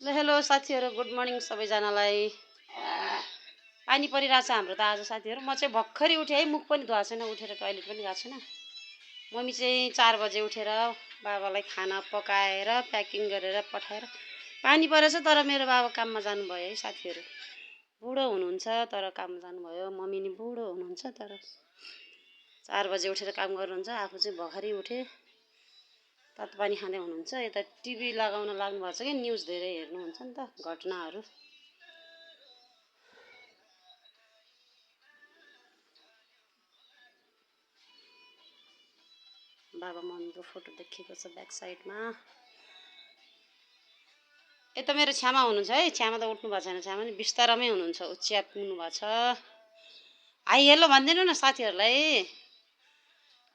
ल हेलो साथीहरू, good morning सबैजनालाई। पानी परिरहेछ हाम्रो त आज साथीहरू। म चाहिँ भर्खरै उठेँ है, मुख पनि धुएको छैन, उठेर टोइलेट पनि गएको छैन। मम्मी चाहिँ 4 बजे उठेर बाबालाई खाना पकाएर प्याकिङ गरेर पठाएर पानी परेछ, तर मेरो बाबा काममा जानुभयो है साथीहरू। बुढो हुनुहुन्छ तर काममा जानुभयो। मम्मी नि बुढो हुनुहुन्छ तर 4 बजे उठेर काम गर्नुहुन्छ। आफू चाहिँ भर्खरै उठेँ, तातो पानी खाँदै हुनुहुन्छ। यता टिभी लगाउन लाग्नु भएको छ कि न्युज धेरै हेर्नुहुन्छ नि त, घटनाहरू। बाबा मम्मीको फोटो देखेको छ ब्याक साइडमा। यता मेरो छ्यामा हुनुहुन्छ है, छ्यामा त उठ्नु भएको छैन, छ्यामा नि बिस्तारामै हुनुहुन्छ, उच्याप पुग्नु भएको छ। हाई हेलो भनिदिनु न साथीहरूलाई।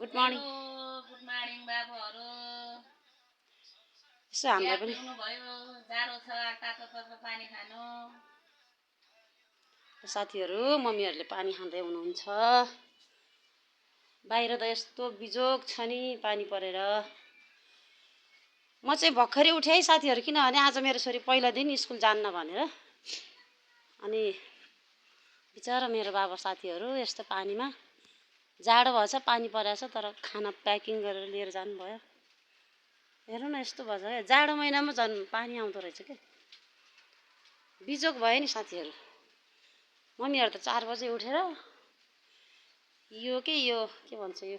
Good morning. गुड मर्निङ बाबुहरू। यसो हामीलाई पनि जाडो छ, तातो तातो पानी खानु। साथीहरू मम्मीहरूले पानी खाँदै हुनुहुन्छ। बाहिर त यस्तो बिजोग छ नि पानी परेर। म चाहिँ भर्खरै उठेँ है साथीहरू, किनभने आज मेरो छोरी पहिला दिन स्कुल जान्न भनेर। अनि बिचरा मेरो बाबा साथीहरू यस्तो पानीमा, जाडो भएछ, पानी परेछ, तर खाना प्याकिङ गरेर लिएर जानुभयो। हेर्नु न यस्तो भएछ क्या, जाडो महिनामा झन् पानी आउँदो रहेछ क्या। बिजोग भयो नि साथीहरू। मम्मीहरू त 4 बजे उठेर यो के भन्छ, यो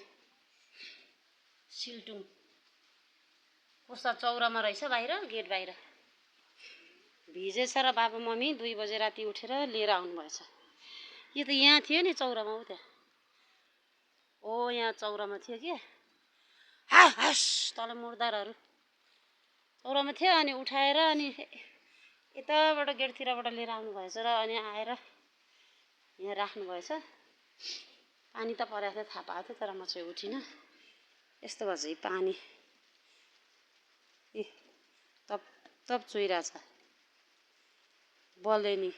सिल्टुङ पुर्सा चौरामा रहेछ बाहिर, गेट बाहिर भिजेछ र बाबा मम्मी 2 बजे राति उठेर लिएर आउनुभएछ। यो त यहाँ थियो नि चौरामा, ऊ त्यहाँ, ओ यहाँ चौरामा थियो कि। हास तल मुर्दारहरू चौरामा थियो। अनि उठाएर अनि यताबाट गेटतिरबाट लिएर आउनुभएछ र अनि आएर यहाँ राख्नुभएछ। पानी त परेको थियो, थाहा पाएको थियो, तर म चाहिँ उठिनँ। यस्तो भएछ यी पानी, तप तप चुइरहेछ बलेनी।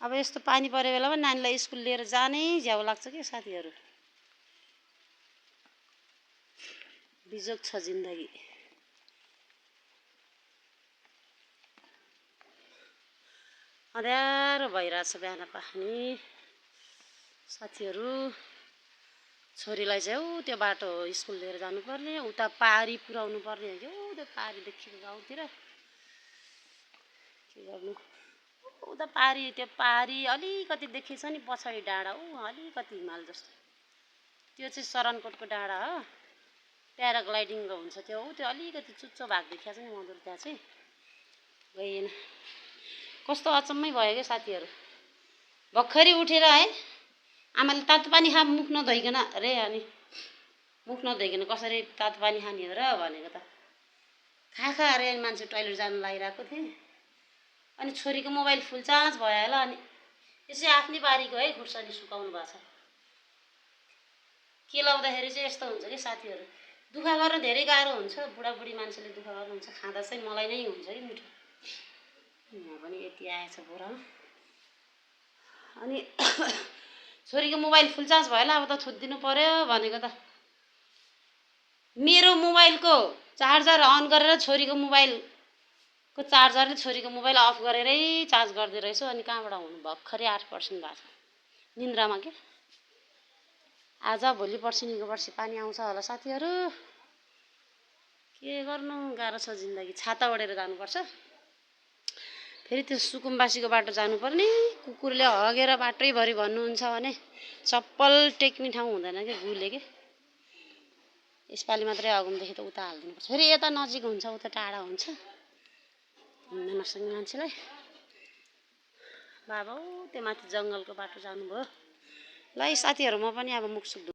अब यस्तो पानी परे बेलामा नानीलाई स्कुल लिएर जानै झ्याउ लाग्छ कि साथीहरू। बिजोग छ जिन्दगी। अँध्यारो भइरहेछ बिहान पानी साथीहरू। छोरीलाई चाहिँ ऊ त्यो बाटो स्कुल लिएर जानुपर्ने, उता पारी पुऱ्याउनु पर्ने हो कि, ऊ त्यो पारीदेखिको गाउँतिर के गर्नु। उता पारी, त्यो पारी अलिकति देखिन्छ नि पछाडि डाँडा, ऊ अलिकति हिमाल जस्तो, त्यो चाहिँ शरणकोटको डाँडा हो। प्याराग्लाइडिङको हुन्छ त्यो, ऊ त्यो अलिकति चुच्चो भाग देखिएको छ नि मधुर, त्यहाँ चाहिँ गएन। कस्तो अचम्मै भयो क्या साथीहरू। भर्खरै उठेर है, आमाले तातो पानी खा मुख नधोइकन अरे, अनि मुख नधोइकन कसरी तातो पानी खाने हो र भनेको त। खा अरे, अनि मान्छे टोइलेट जानु लागिरहेको थिएँ। अनि छोरीको मोबाइल फुल चार्ज भयो होला। अनि यसै आफ्नै बारीको है खुर्सानी सुकाउनु भएको छ। के लाउँदाखेरि चाहिँ यस्तो हुन्छ कि साथीहरू, दुःख गर्न धेरै गाह्रो हुन्छ। बुढाबुढी मान्छेले दुःख गर्नुहुन्छ, खाँदा चाहिँ मलाई नै हुन्छ कि मिठो। यहाँ पनि यति आएछ बोरामा। अनि छोरीको मोबाइल फुल चार्ज भयो होला, अब त थुत्दिनु पर्यो भनेको त। मेरो मोबाइलको चार्जर अन गरेर छोरीको मोबाइलको चार्जरले छोरीको मोबाइल अफ गरेरै चार्ज गर्दै रहेछु। अनि कहाँबाट हुनु, भर्खरै 8% भएको छ निन्द्रामा के। आज भोलि पर्सिनिको पर्सि पानी आउँछ होला साथीहरू। के गर्नु, गाह्रो छ जिन्दगी। छाता ओढेर जानुपर्छ। फेरि त्यो सुकुम्बासीको बाटो जानुपर्ने, कुकुरले हगेर बाटैभरि भन्नुहुन्छ भने चप्पल टेक्ने ठाउँ हुँदैन कि, गुले के। यसपालि मात्रै अगमदेखि त उता हालिदिनुपर्छ। फेरि यता नजिक हुन्छ, उता टाढा हुन्छ, हिँड्न नसक्ने मान्छेलाई। बाबा त्यो माथि जङ्गलको बाटो जानुभयो। ल साथीहरू, म पनि अब मुख सुख